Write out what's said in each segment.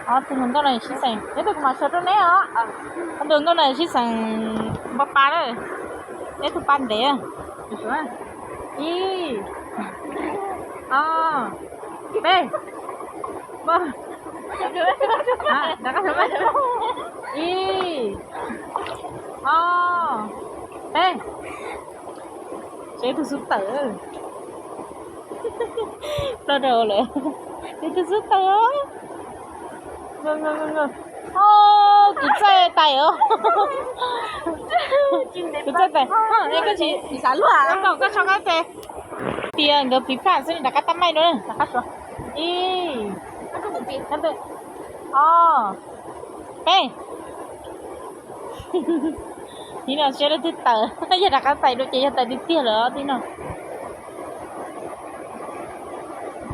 Ob tug hluas nkauj no sib xeem, ib tug kuv mam sau rau neb os. Ob tug hluas nkauj no sib xeem npa pa lawm. Ib tug pa ntev. Ib, ob, peb. Ib, ob, peb. Seb tus xub tawm. Ploj rau lawm. Seb tus xub tawm. Kuv txaij tais os. Kuv txaij tais. Koj tsis xav luaj, koj tso koj tes. Tias nkawd piv faj xwb, rov qab tab maij dua, rov qab suav. Ib, ob, peb. Tib no seb leej twg tawm, yog rov qab tais dua ces yog tawm tiag tiag lawm tib no.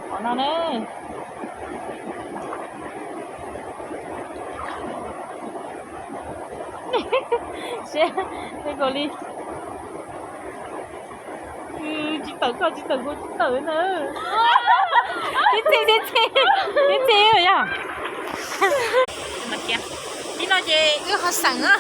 Qhov no ne. Seb, tej nkaus li. Tsis tawm koj, tsis tawm kuv, tsis tawm na. Tib txi, tib txi, tib txi yog. Tib no ces wb ho xeem na.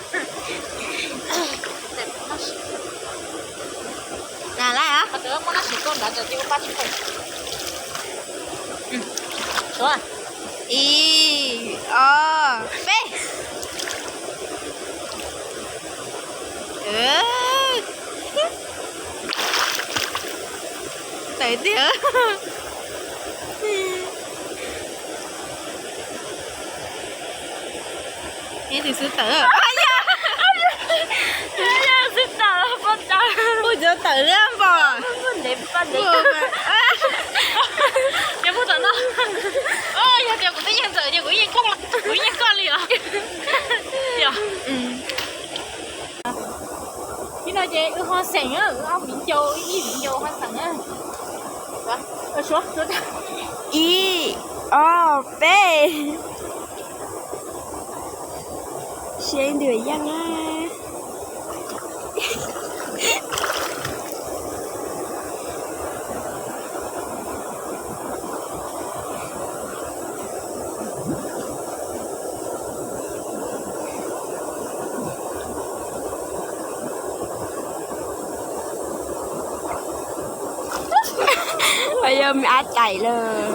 Ib, ob, peb. Tawm tiag. Ib tug xub tawm. Xub tawm, pob tawm. Ua txawv tawm li npog. Ntev pob ntev. Ces muab tom no. Yog tias kuv twb yeej txawm ces kuv yeej koj, kuv yeej koj li os. Yog. Tib no ces wb ho xeem, wb ob viv ncaus, ib viv ncaus ho xeem na. Ib, ob, peb. Siab ib ntug yeej na. Yog me ab tais lawm.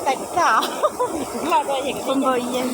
Tais kawg. Npau yeej.